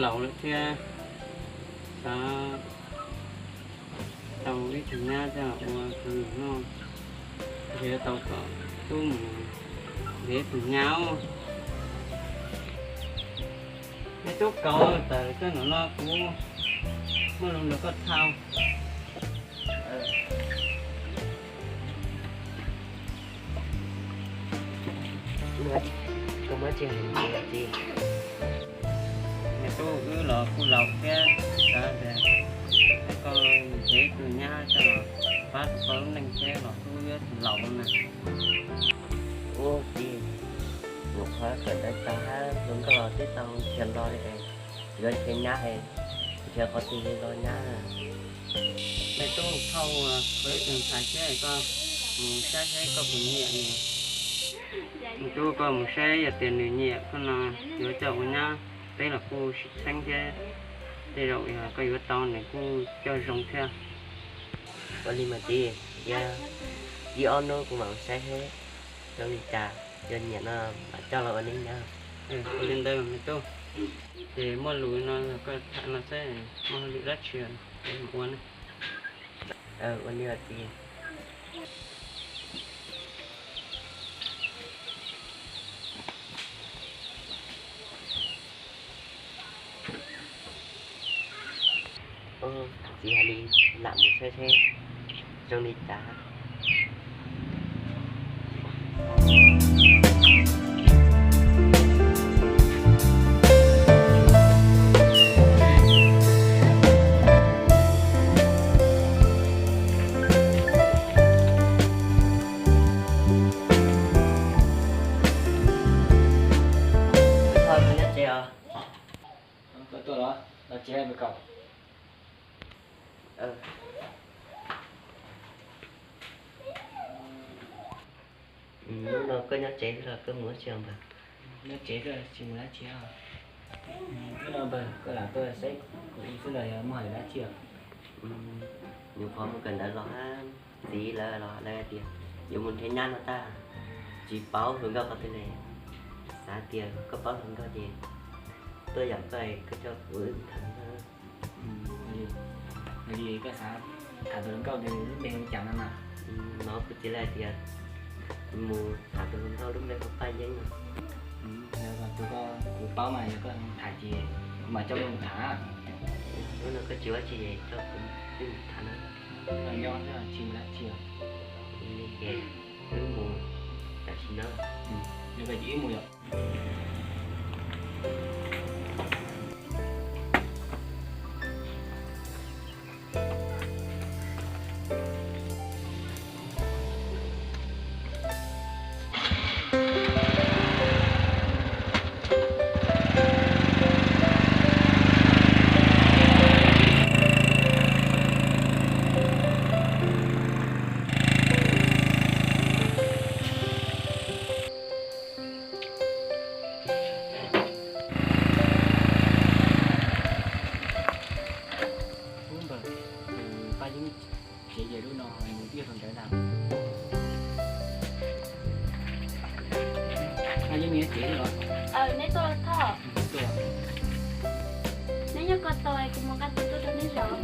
Laus lawm thiab, xav tau ib tug nyab coj ua tus nus noj, ntshe yuav tau kom tub mus nrhiav ib tug nyab. Neb tub Kaus, tawm koj nom no kuv muaj lus nrog koj tham. Koj muab tsis hais li txiv. Neb tub, wb los kuj laus thiab, xav tias koj nrhiav ib tug nyab coj los pab rau koj lub neej thiab los tub wb tus laus na. Ua txiv, nyuam qhuav kawm ntawv tag hab hluas nkauj los twb tau nrhiav los li, yuav nrhiav nyab es nrhiav qhov twg los nyab. Neb tub, thauj kuv ib tug ntxhais thiab koj mus saib saib koj puas nyiam nws. Neb tub, koj mus saib yog tias nws nyiam koj no yuav coj ua nyab, peb los kuj sib txheeb thiab, tej zaum yog koj yuav tau nws kuj coj zoo thiab. Ua li mas txiv, ib ob hnub kuv mam mus saib seb zoo li cas, yog nyiam no mam coj los ua neb nyab. Ua li ntawd me tub, ces muaj lus no koj tham no xwb, muaj hauj lwm dab tsi es mus ua ne. Ua li os txiv. Txiv hais li, lam mus saib seb zoo li cas. Koj nyob tsev os. Koj tuaj los, los tsev me kaus. Hnub no koj nyob tsev los koj mus dab tsi os npawg? Nyob tsev koj tsis mus dab tsi os? Hnub no npawg koj lam tuaj saib kuv xwb los yog muaj hauj lwm dab tsi os? Nyuam qhuav mus kawm ntawv los hab, txiv lawv los lawv hais tias yuav mus nrhiav nyab no tag, tsis paub hluas nkauj qhov twg li. Xav tias koj paub hluas nkauj ces tuaj yam koj, koj coj kuv tham. Yog li koj xav tham tus hluas nkauj ntawd lub npe hu cas no mas? No kuv txiv lawv hais tias mus tham tus hluas nkauj lub npe hu Paj Yeeb no. Yog tus koj kuv paub mas yog koj tham ces kuv mam coj koj mus tham. Hnub no koj tsis ua dab tsi es coj kuv mus tham na. Koj nyob thiab tsis mus dab tsi os? Ces wb mus tam sim no. Yog koj ces wb mus yom. Ub npawg, Paj Yeeb tsev ces lub no nws twb yog hluas nraug ntag. Paj Yeeb, neb tsev los? Neb tuaj los thoj. Neb nyob ko taw, kuv mus nqa tes tuaj rau neb zaum.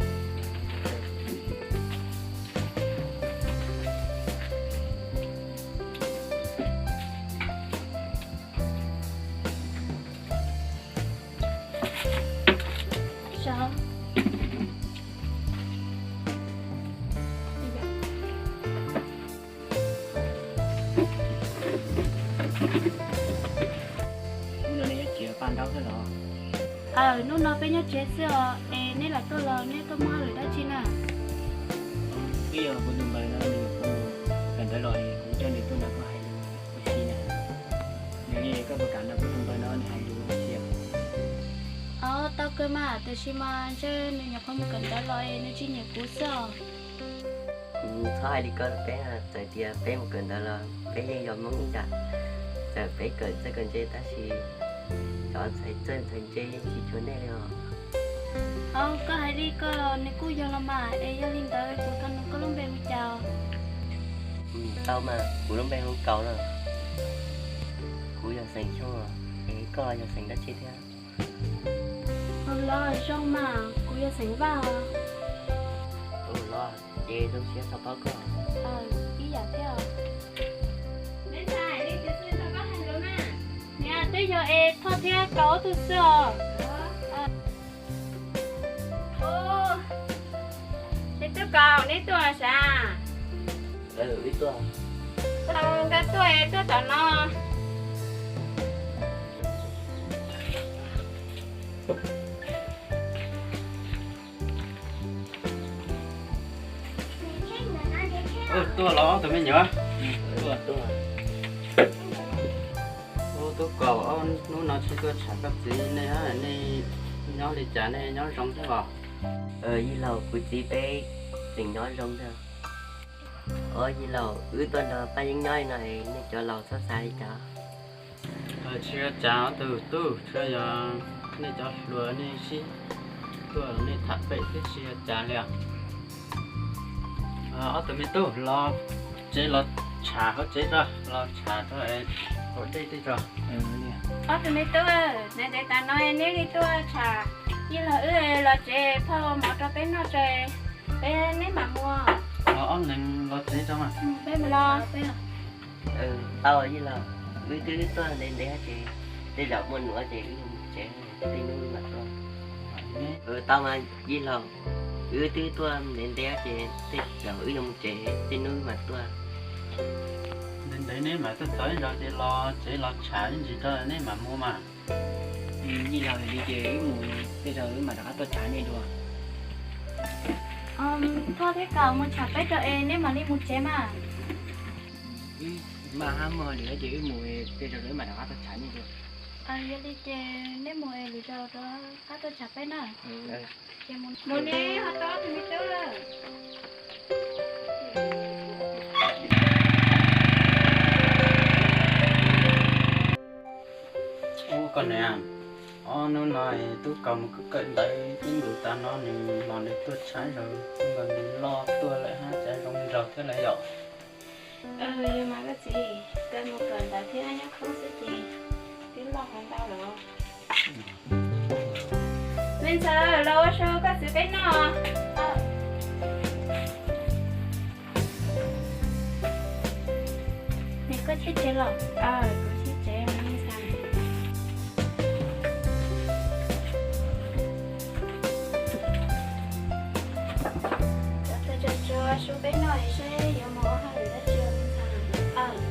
Hnub no neb nyob tsev paj ntaub xwb los? Aw, hnub no peb nyob tsev xwb os. Es neb lam tuaj los neb tuaj muaj hauj lwm dab tsi na? Twb yog kuv tus npawg no nws kawm ntawv los es kuv coj nws tuaj nrog koj hais lus ua si na. Yog li koj puas kam nrog kuv tus npawg no nws hais lus ua si? Aw, tau kawg mas, tiam sis mas ntshe nws nyuam qhuav mus kawm ntawv los es nws tsis nyiam kuv xwb os. Txhob hais li ko rau peb, txawm tias peb mus kawm ntawv los peb yeej yog Hmoob ib yam. Txawm peb kawm txawj kawm ntse tab sis cov ntxhais txawj ntxhais ntse yeej tsis cuag nej li os. Aw, koj hais li ko los nws kuj yog los mas, es yog li ntawd kuv thov nug koj lub npe hu cas? Tau mas, kuv lub npe hu Kaus no. Kuv yog xeem Xyooj, es koj yog xeem dab tsi thiab? Los zoo mas, kuv yog xeem Vaj os. Ua los, ces zoo siab tau paub koj. Ib yam thiab. Niam, twb yog es Thoj thiab Kaus ob tug xwb os. Ub, neb twb Kaus, neb tuaj sav? Wb tuaj. Nkawd tuaj es tuaj tom no. Tuaj los ob tug me nyuam. Ub, tub Kaus, ob hnub no tsis tuaj tsham koj txiv nej, nej nyob li cas, nej nyob zoo thiab os? Yij laug, kuv txiv peb tseem nyob zoo thiab. Os yij laug, wb tuaj nrog Paj Yeeb nyob li no es nej cov laus txhob xav li cas. Tsis ua cas ob tug tub, tsuas yog nej cov hluas nej sib tuaj nej tham pem thiab, tsis ua cas li os. Ob tug me tub, los tsev los tsham hauv tsev tso, los tsham rau es haus dej tej tso. Ob tug me tub, ntev ntev tas no neb li tuaj tsham yij laug wb, los tsev phauj mov rau peb noj tso, peb neb mam mus. Ob leeg los tsev tso mas. Peb mus los. Tau yij laug, wb twb tuaj ntev ntev ces tej zaum muaj nuv ces wb yuav mus tsev, tej hnub wb mam tuaj. Tau mas yij laug, wb twb tuaj ntev ntev ces tej zaum wb yuav mus tsev, tej hnub wb mam tuaj. Ntev ntev neb mam tuaj txog ib zaug ces los tsev los tsham ib ntsis rau neb mam mus mas. Yij laug, yog li ces wb mus, tej zaum wb mam rov qab tuaj tsham nej dua. Thoj thiab Kaus mus tsham peb rau es neb mam li mus tsev mas. Wb maj hab muag lwm ces wb mus, tej zaum wb mam rov qab tuaj tsham nej dua. Yog li ces neb mus es lwm zaus rov qab tuaj tsham peb na. Mus ne, ho tau ob tug me tub lawm. Ub, koj niam, ob hnub no tub Kaus mus kawm ntawv ib ntus tas no nws los nws tuaj tshaib zog, nws loj tuaj lawm hab, cas zoo nraug thiab lawm yom. Yog mas koj txiv, kawm mus kawm ntawv thiab nyob khoob xwb ces twb loj hov ntau lawm. Me ntxhais, los ua su koj txiv peb noj. Niam, koj sib tsev los? Kuv sib tsev me ntxhais. Cov tag tso tso su peb noj es saib yuav mus ua hauj lwm dab tsi me ntxhais.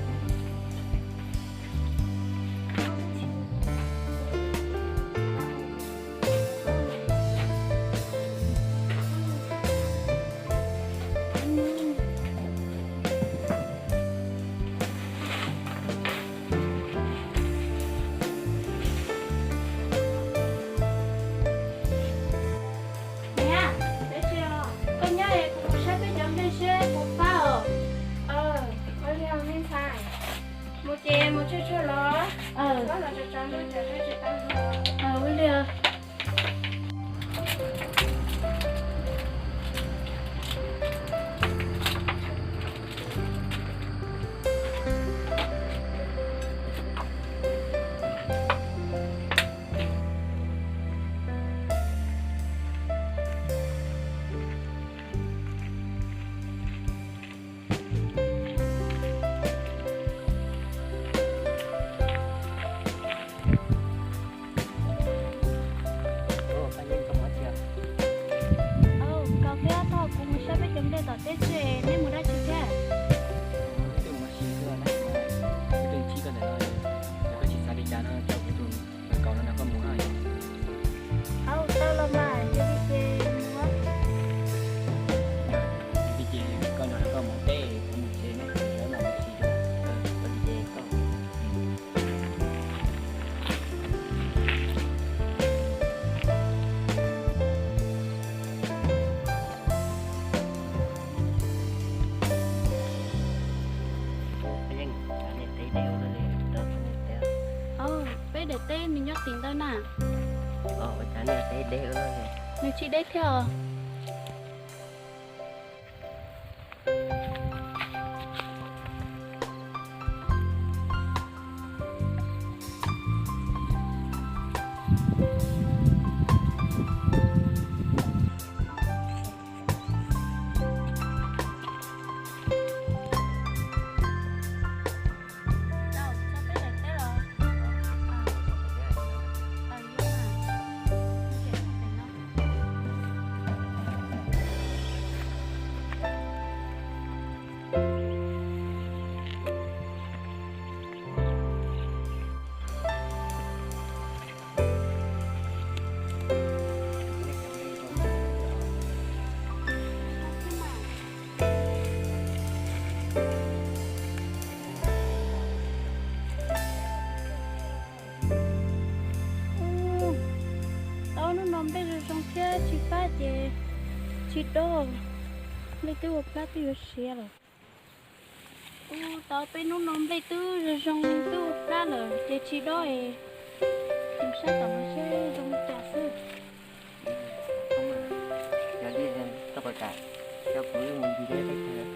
Niam, koj nyob es kuv mus saib peb cov nplej seb puas fab os. Ua li me ntxhais, mus ces mus tsuag tsuag los, txhob los tsaus tsaus ntuj, tsis tau hluas. Ua li. Kaus thiab Thoj, kuv mus saib peb cov nplej tom teb xwb, neb mus dab tsi thiab? Wb tuaj mus ua si xwb na, wb tuaj ntsib koj ntawm no, yog koj tsis xav li cas no ces kuv tus Kaus no nrog koj mus na. Au, tau los mas, yog li ces mus. Yog li ces koj nrog koj mus teb, kuv mus tsev ne, lawv mam mus tsev dua. Yog li ces koj Peb daim teb nws nyob tim ntawd na. Nws tsis deb thiab os. Nplej zoo zoo thiab tsis pab ces tsis dob, nplej twb ua plab twb yuav siav lawm. Ua tau peb hnub no nplej twb zoo zoo twb ua plab lawm ces tsis dob es mus saib tom no seb zoo li cas xwb. Yog li koj puas kam coj kuv wb mus ncig deb teb chaws?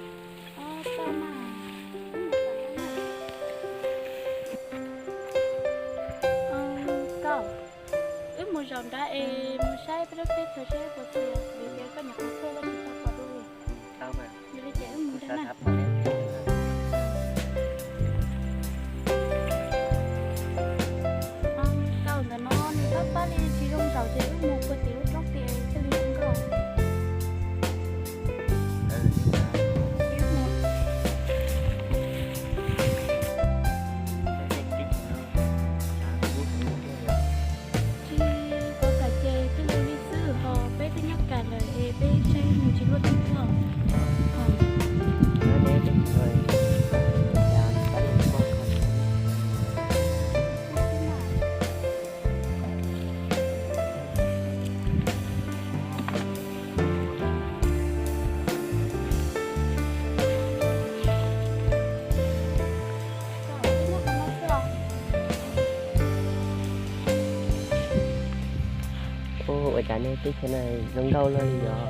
Koj, wb mus zaum nrad es mus saib peb lub teb chaws seb puas txhua vim tias koj nyuam qhuav tuaj koj tsis tau pom dua li. Yog li ces wb mus ntag na. Koj, ntawm no nws pab pab li tsis zoo zaum ces wb mus puag tim lub roob tim thiaj li zoo nkauj. Tsis pom kam ces thiaj li li xwb ho peb twb nyob kam lawm es peb saib mus tsis luaj twg tuaj. Ua cas nej teb chaws no zoo nkauj luaj li os?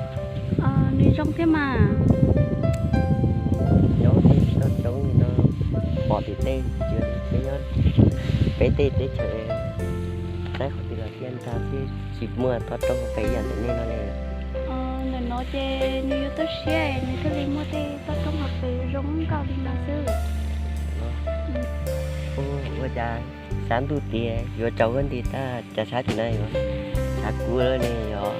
Nws zoo thiab mas. Nyob teb toj roob li no, pom tim tej, peb tej teb chaws saib qhov twg los tiaj ntag xwb, tsis muaj toj roob pem ib yam ntawm nej no li. Ntawm no ces nws yuav toj siab nws thiaj li muaj tej toj roob hauv pes zoo nkauj li no xwb. Ua cas sab ntuj tias yuav tsaus huab nti tab cas sab tim no yuav sab kub lawm ne yog?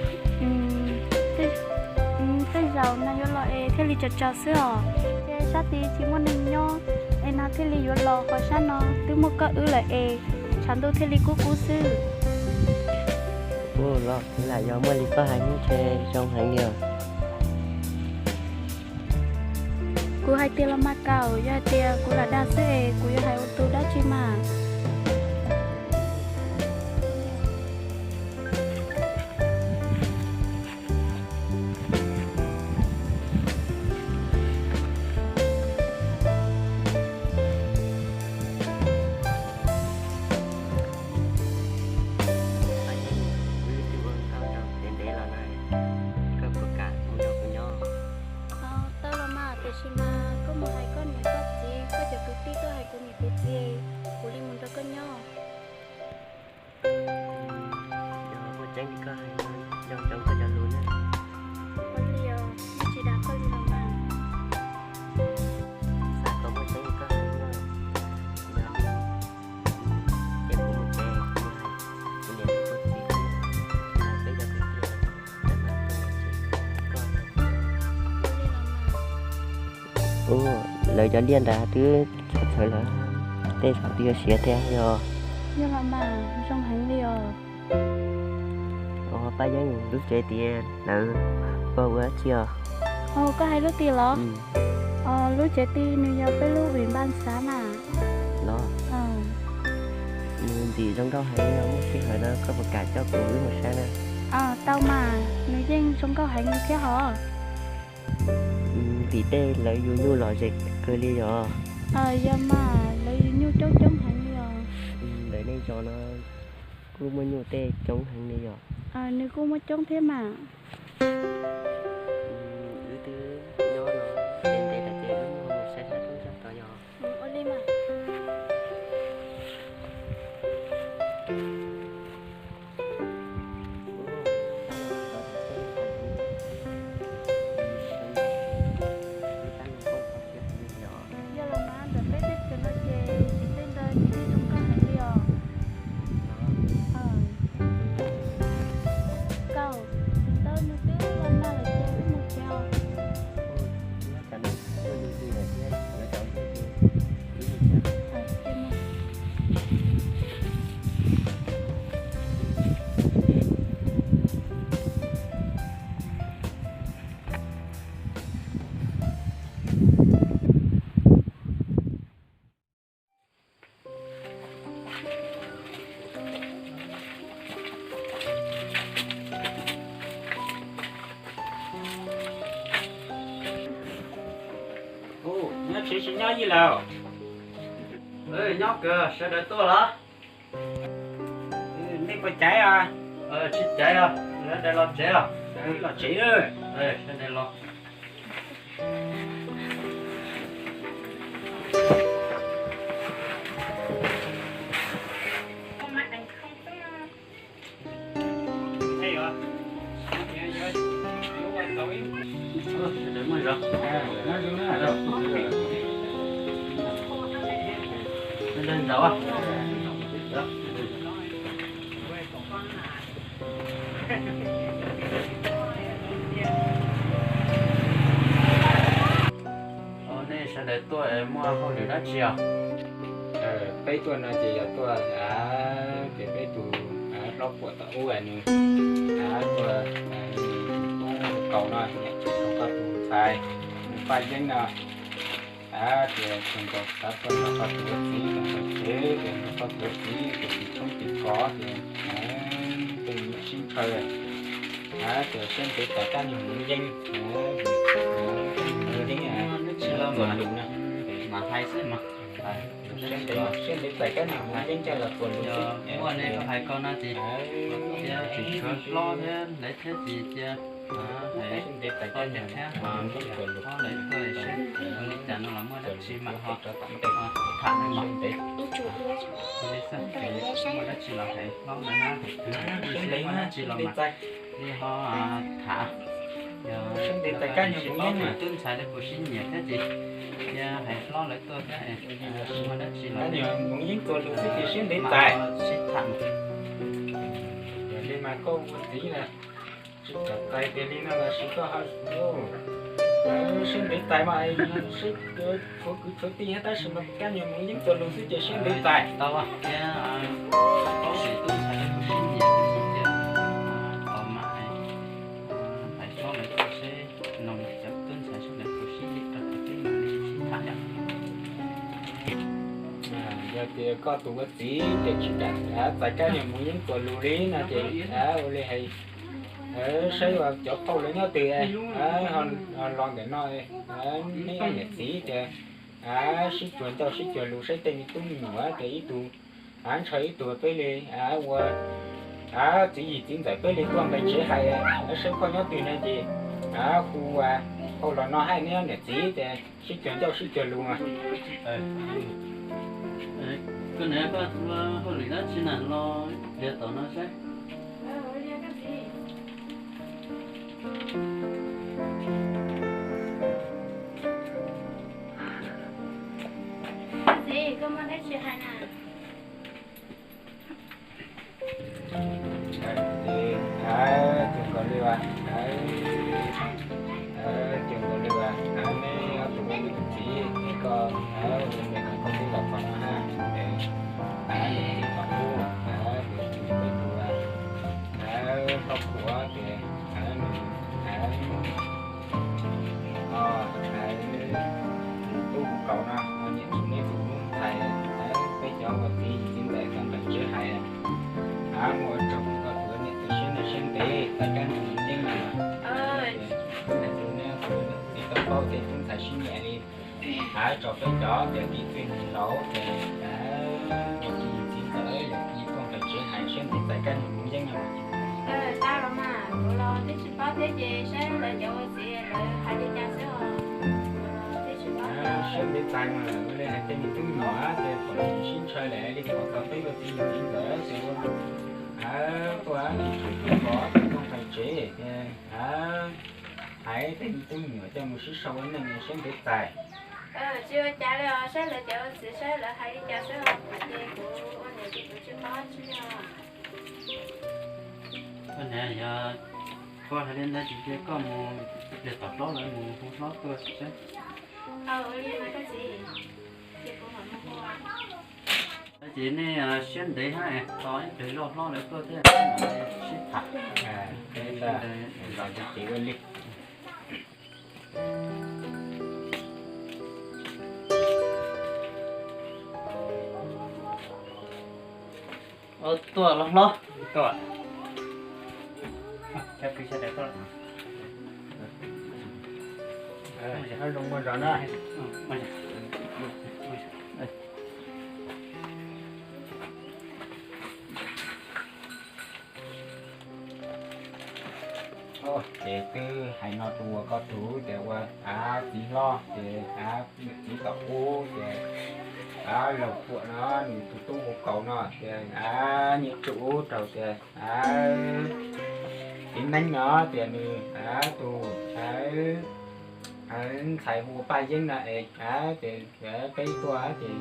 Tej zaum nag yuav los es thiaj li tsaus tsaus xwb os. Ces sab tid tsis muaj neeg nyob es nag thiaj li yuav los, qhov sab no twb muaj koj wb lawm es tshav ntuj thiaj li kub kub xwb. Ua los lam yog muaj li koj hais ntshe zoo heev li os. Kuv hais tiag los mas Kaum, yog hais tias kuv lam dag xwb es kuv yuav hais ua tus dab tsi mas. Wb twb ua nkauj ntev ntev los na, koj puas kam mus nrog kuv nyob? Tau los mas, tiam sis mas koj mus hais koj niam koj txiv, koj cov kwv tij tuaj hais kuv niam kuv txiv, kuv li mus nrog koj nyob. Yog muaj tseeb li koj hais, nco ntsoov koj cov lus na. Ua li os, yeej tsis dag koj li los mas. Xav kom muaj tseeb li koj hais na. Yog li ces kuv mus tsev, kuv mus hais kuv niam kuv txiv, peb cov kwv tij, ua lawv cov liaj nrad twb txhawv txhawv lawm, tej zaum twb yuav siav thiab yog. Yog los mas, zoo heev li os. Pab Yeeb, lub tsev tid lawv ua ua dab tsi os? Koj hais lub tid los? Lub tsev tid nws yog peb lub vim npaj xav na. Los, nws ntim zoo nkauj heev li os, muaj sij hawm no koj puas kam coj kuv wb mus saib na? Tau mas, nws yeej zoo nkauj heev li thiab hos. Tim tej lawv yug nyuj lom zem kawg li yog? Yog mas, lawv yug nyuj coob coob heev li os. Ntawm nej zos no kuj muaj nyuj tej coob heev li yog? Nws kuj muaj coob thiab mas. Wb twb nyob no ntev ntev lawm ces wb mus saib saib roob zog tod yog. Ua li mas. Yog los mas, ntawm peb teb chaws no ces tim tej ntawd ces yeej zoo nkauj heev li os. Kaum, tus ntawd nws twb los Tsis nyob ib lawm. Nyob kawg, sawv daws tuaj los? Nej puas caiv os? Tsis caiv os, sawv daws los tsev os. Los tsev. Sawv daws los. Nej sawv daws tuaj muaj hauj lwm dab tsi os? Peb tuaj no ces yog tuaj tias peb tus hlob puam tom ub nws tuaj poob kaus no, nyiam tsis tau koj tus ntxhais nws Paj Yeeb no. Tias txog nkaus xav tuaj nrog koj tus ua txiv nrog koj tsev, tias nrog koj tus ua txiv tias tsis tshoob tsis kos tias tej nyiam sib ntshaw. Tias siab ntev txais kab nyuag Hmoob Yeeb, Hmoob Yeeb txuas lus no. Mas hais xwb mas. Siab ntev txais kab nyuag Hmoob Yeeb coj los txuas lus xwb. Muaj nej hais ko no ces tsis tshuav hlob thiab lawv thiab ces cia hais hlob thiab hlob lawv tuaj seb li cas no los muaj dab tsi mam ho tham mas. Muaj dab tsi los hais hlob lawv na, muaj dab tsi los mas li ho tham. Yog tub ntxhais li kuv sib nyiam thiab ces cia hais hlob lawv tuaj thiab, muaj dab tsi los Hmoob Yeeb txuas lus xwb ces siab ntev txais. Sib tham. Yog li mas koj ua txiv na, tsis txawj txais tias li no los sis koj ho siab ntev txais mas, tshuav kwv tshuav tij thiab tab sis mas kab nyuag Hmoob Yeeb txuas lus xwb ces siab ntev txais. Tau cia paub tias tub ntxhais lawv kuj sib nyiam tab sis cia tau mas hais hlob lawv tuaj seb no cov tub ntxhais seb lawv puas sib li rau tus tib no li sib tham yom. Yog tias koj tus ua txiv ces tsis kam txais kab nyuag Hmoob Yeeb txuas lus li no ces ua li hais saib cov phauj lawv nyob twg los ntawm no, neb ob niam txiv ces sib cuag ncauj sib cuag lus saib tej me tub me nyuam ces ib tug ntshaw ib tug peb li ua txiv yim txiv ntxawm peb li tuaj nqis tsev hais, saib phauj nyob twg no ces hu phauj los no hais neb ob niam txiv ces sib cuag ncauj sib cuag lus mas. Koj niam, koj ua hauj lwm dab tsi na los liag tom no saib. Txiv, koj muaj dab tsi hais na? Ces tsuas kom li, tsuas kom li, neb ob tug ua niam txiv es koj ua li no koj twb los qhov no ha, es niam txiv qhov qub, ces tsis peb tus, koj phuam ces nws, o, tub kaus no nyiam tsis neb tus ntxhais, peb cov ua txiv txiv ntxawm tau nqis tsev hais, ua rau koj tus niam txiv siab ntev siab ntev txais kab nyuag Hmoob Yeeb no. Neb tus niam txiv tau paub thiab tub ntxhais sib nyiam li, tso peb cov yawm txiv txwj nis laus ces yawm txiv txiv ntxawm yawm txiv tuaj nqis tsev hais siab ntev txais kab nyuag Hmoob Yeeb no. Tau los mas, kuv los twb tsis paub thiab ces saib lawv cov ua txiv lawv hais li cas xwb os. Kuv los twb tsis paub. Siab ntev txais mas ua li hais tej me tub me nyuam ces kom sib ntshaw lawm li qhov tau peb ua txiv yawm txiv ntxawm ces ua tuaj ib tug tuaj kov tuaj nqis tsev ces hais tej me tub me nyuam coj mus sib sau ua neej siab ntev txais. Tsis ua cas li os, saib lawv cov ua txiv saib lawv hais li cas xwb os, kuv ces kuv ua niam ces kuv tsis paub tsis li os. Koj niam, yog koj hais li ntawd ces cia koj mus, yog tom hlob lawv mus hu hlob tuaj saib. Ua li mas koj txiv, ces kuv mam mus hu. Ces nej siab ntev hab, tos ib pliag zoj hlob lawv tuaj thiab sib tham. Ces ua li. Tuaj los hlob. Tuaj. Zoo muaj zog na. Ces twb hais no rau koj tus tias ua txiv hlob ces niam txiv tom ub ces laus ruam no nws tus tub hu kaus no tias niam txiv ub rau tias txiv neeb no tias nws tus ntxhais hu ua Paj Yeeb no es tias peb tuaj ces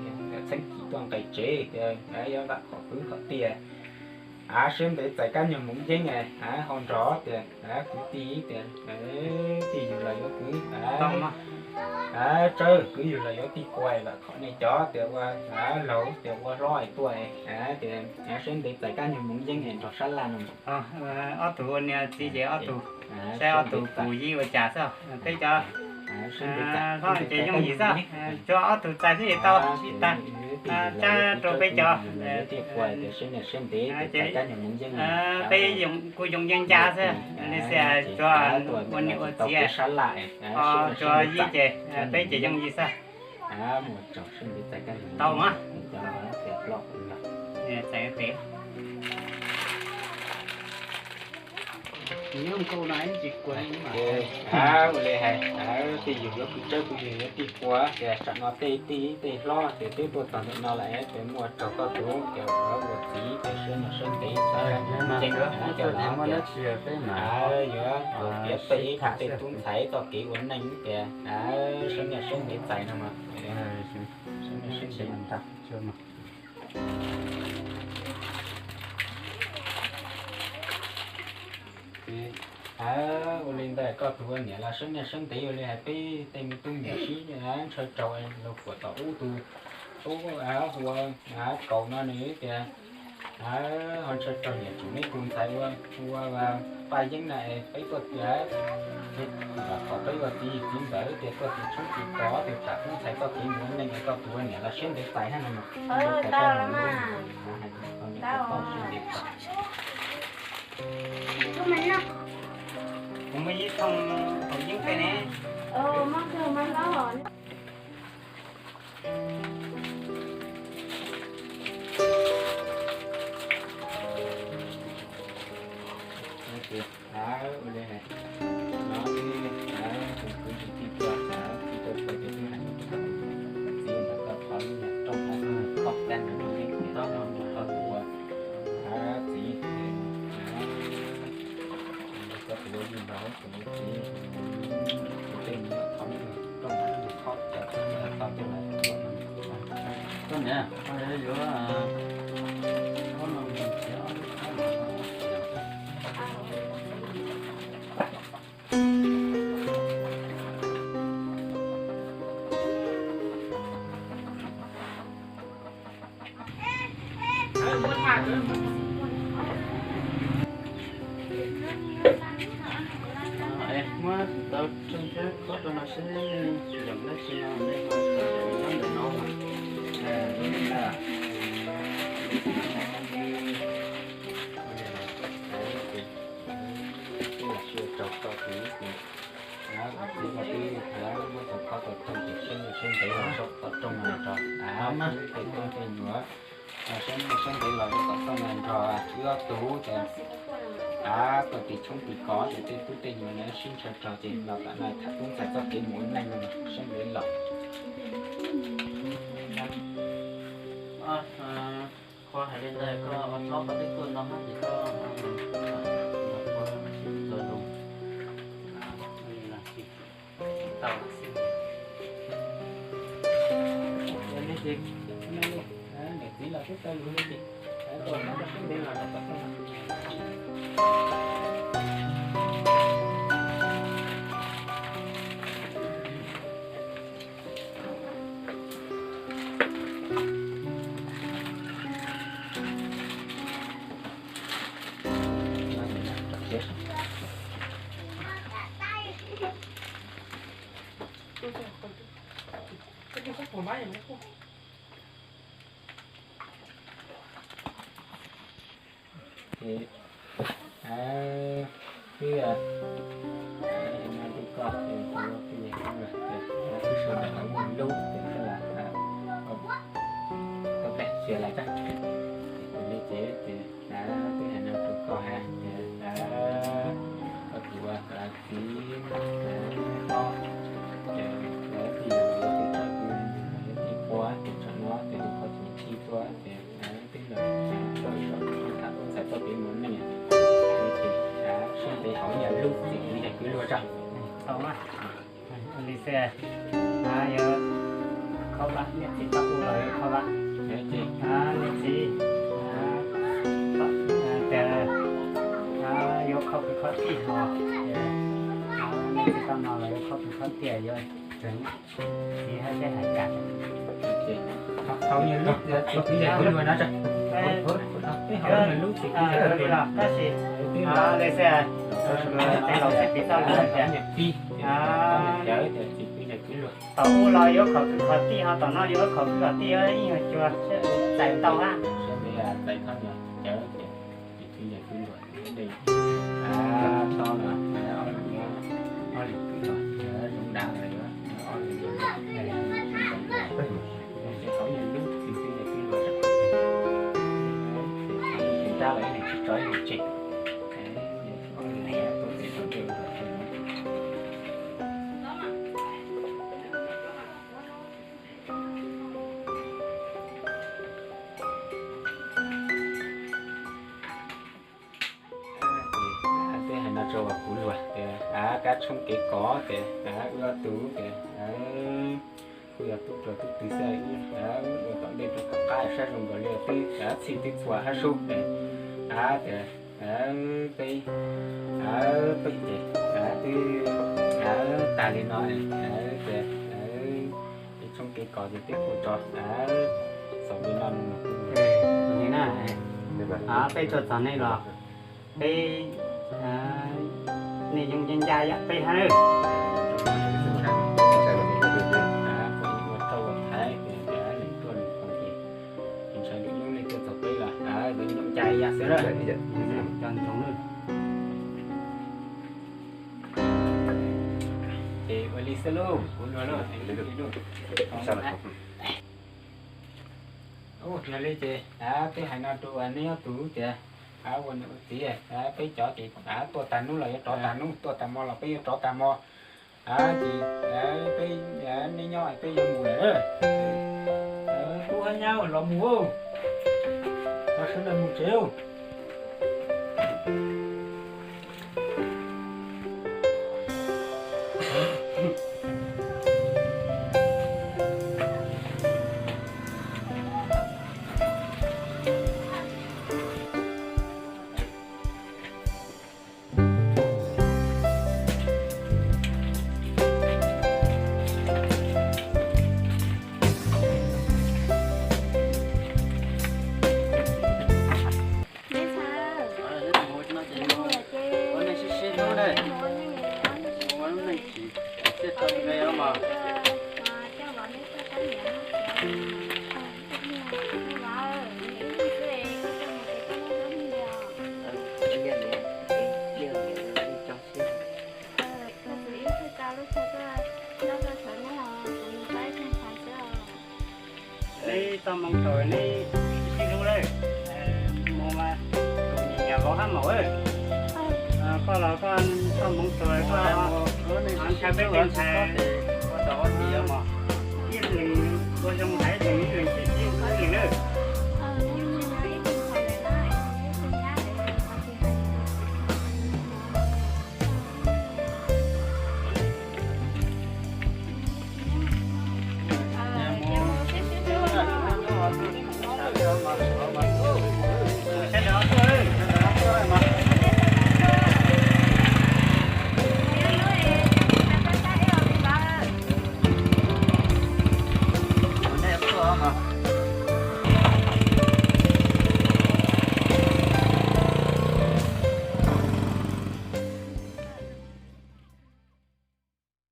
txheeb kis tuaj nqis tsev tias yuav vam khom kwv khom tiaj, siab ntev txais kab nyuag moov yeeb ho nrog tias kwv tij tias tij yug los yuav kwv Tsawb, kwv yug los yuav tij Kuais, vam khom nej cov tias ua laus tias ua hlob es tuaj tias siab ntev txais kab nyuag moov yeeb es nrog sab laj no. Ob tug ua niam txiv ces ob tug saib ob tug pum yib ua cas xwb. Peb cov hlob ces yooj yim xwb, tsuas ob tug txais xwb es tau tsis tas. Tsab rau peb cov, peb yooj, kuj yooj yeeb ncaj xwb, li xwb tsuas ua niam ua txiv, tsuas yib ces peb ces yooj yim xwb. Tau mas. Txais tes. Ua li hais, tij yug yuav kwv Tsawb, kwv yug yuav tij Kuais, ces tsam no tej tij tej hlob ces twb tuaj txog ntawm no lawm, ces muaj raug koj tus ces ua txiv ces siab ntev txais kab nyuag moov yeeb, yuav piav peb ib tug tej tub ntxhais txoj kev ua neej tias siab ntev txais no mas. Ua li ntawd koj tus ua niam los siab ntev, ua li hais peb tej me tub me nyuam sib ntshaw raug, los kuam tom ub tus tub hu ua Kaus no nws tias ho ntshaw raug niam tsum neb tus ntxhais ua Paj Yeeb na es peb tuaj tias kom peb ua txiv txiv ntxawm tias tuaj tiv tshoob tiv kos tus tham tub ntxhais txoj kev mus ua neej, koj tus ua niam los siab ntev txais thiab no. Kuv muaj ib thooj haus yeeb tej ne. Muab tau tseg thiab khaub rau no seb zoo dab tsi no nej ho tau zoo nyob ntawm no. Muab tau khaub tau toog ces seb seb ntev los tom rooj no rau, tej tub tej nyuam, seb seb ntev los tom rooj no nrog wb ob tug ces tuaj tiv tshoob tiv kos ces tej tub tej nyuam sib ntshaw raug ces los tom no tham tub ntxhais txoj kev mus ua neej no seb ntev los. Qhua hais li ntawd koj ua txhob koj twb tuaj no ces koj ua txo lus tau xwb. Niam txiv los twb tau lus li ces tua no sib ntev los tom rooj no. Ces wb no rau koj ces kuv ua plig tias wb sawv daws ua lub ces koj los tau pem txiav lawm thiab. Ces kuv li ces ces wb hais no rau koj hais tias koj tus ua Lub txiv kwv yawg kwv luag tso. Tau mas. Li xwb, yuav kho vaj, niam txiv tau hu los yuav kho vaj. Niam txiv, tias yuav kho kwv kho tij no, niam txiv tau no los yuav kho kwv kho tij, yuav tsev txiv hab seb hais cas. Tau li los tab sis li xwb, tej laus xib pis txoj lus tias, tom ub los yuav kho kwv kho tij, ho tom no yuav kho kwv kho tij, ib nyuag cua txais tau hab. Twb hais no rau kuv luag tias, kab tshoob kev kos tias, wb ob tug tias, kuj yog tub rog tub twg xwb, wb ua tom ntej rau tom qab sab zoo nkaus li twb txhij twb txhua hab sub tias, tias peb, peb ces twb tag li no tias, tshoob kev kos ces twb kuj tso, xaus li no. Peb tuaj txog nej los peb, nej yooj yim ncaj yam peb hab. Ua rau ua thaiv, ntshai lwm hnub nej tuaj txog peb los yooj ncaj yam xwb. Cov ntsoov lawm. Ces ua li xwb lauj, kuv luag lauj. Yog li ces twb hais no rau nej ob tug tias, ua niam ua txiv, peb cov ces tuaj tag nub los yuav rov tag nub, tuaj tag hmo los peb yuav rov tag hmo. Ces peb, nej nyob peb yuav mus lawm. Kuv hab nyab los mus, los sawv daws mus tsev. Ua nej sib sib hlub na, ua lub neej tsim txiaj tau li no mas. Neb txoj moo tsaus neb sib hlub lawm, mus mas tus nyiam nyiam vauv hab maum. Koj los koj txoj moo tsaus koj ntshai peb tsis ntshai, ua tau ua txiv os mos. Ib leeg ua zoo hais ib leeg, ib leeg sib sib hlub ib leeg lawm.